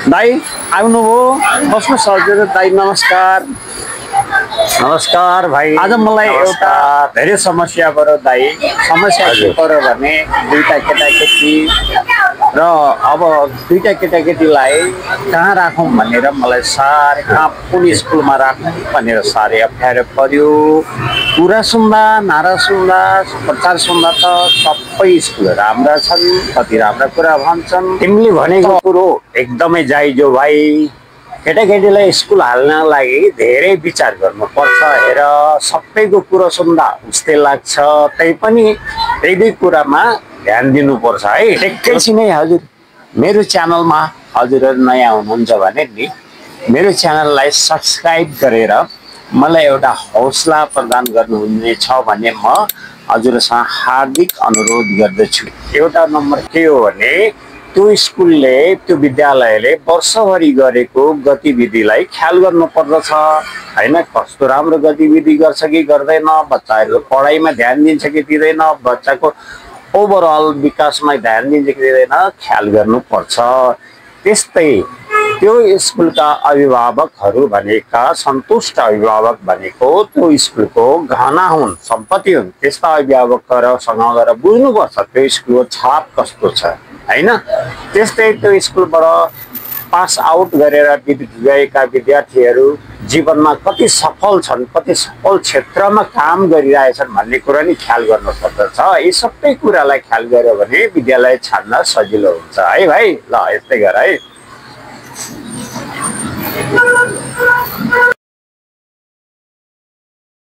दाई आउनुभयो बस्नुहोस् हजुर दाई नमस्कार नमस्कार भाइ। आज मलाई एउटा धेरै समस्याबाट दाई समस्या के पर्यो भने दुईटा केटाकेटी र अब दुईटा केटाकेटीलाई कहाँ राखौँ भनेर मलाई साह्रै कहाँ कुन स्कुलमा राखौँ भनेर साह्रै अप्ठ्यारो पर्यो। कुरा सुन्दा नारा सुन्दा प्रचार सुन्दा त सबै स्कुल राम्रा छन्, कति राम्रा कुरा भन्छन्। तिमीले भनेको कुरो एकदमै जायज हो भाइ। केटाकेटीलाई स्कुल हाल्न लागि धेरै विचार गर्नुपर्छ। हेर सबैको कुरो सुन्दा उस्तै लाग्छ, तैपनि एक कुरामा ध्यान दिनुपर्छ है। एकैछिनै हजुर मेरो च्यानलमा हजुरहरू नयाँ हुनुहुन्छ भने नि मेरो च्यानललाई सब्सक्राइब गरेर मलाई एउटा हौसला प्रदान गर्नुहुनेछ भन्ने म हजुरसँग हार्दिक अनुरोध गर्दछु। एउटा नम्बर के हो भने त्यो स्कुलले त्यो विद्यालयले वर्षभरि गरेको गतिविधिलाई ख्याल गर्नुपर्दछ हैन। कस्तो राम्रो गतिविधि गर्छ कि गर्दैन, बच्चाहरूको पढाइमा ध्यान दिन्छ कि दिँदैन, बच्चाको ओभरअल विकासमा ध्यान दिन्छ कि दिँदैन, ख्याल गर्नुपर्छ। त्यस्तै त्यो स्कुलका अभिभावकहरू भनेका सन्तुष्ट अभिभावक भनेको त्यो स्कुलको गहना हुन्, सम्पत्ति हुन्। त्यस्ता अभिभावकहरूसँग गएर बुझ्नुपर्छ त्यो स्कुलको छाप कस्तो छ हैन। त्यस्तै त्यो स्कुलबाट पास आउट गरेर गएका विद्यार्थीहरू जीवनमा कति सफल छन्, कति सफल क्षेत्रमा काम गरिरहेछन् भन्ने कुरा नि ख्याल गर्न पर्दछ। यी सबै कुरालाई ख्याल गर्यो भने विद्यालय छाड्न सजिलो हुन्छ है भाइ। ल यस्तै गर है।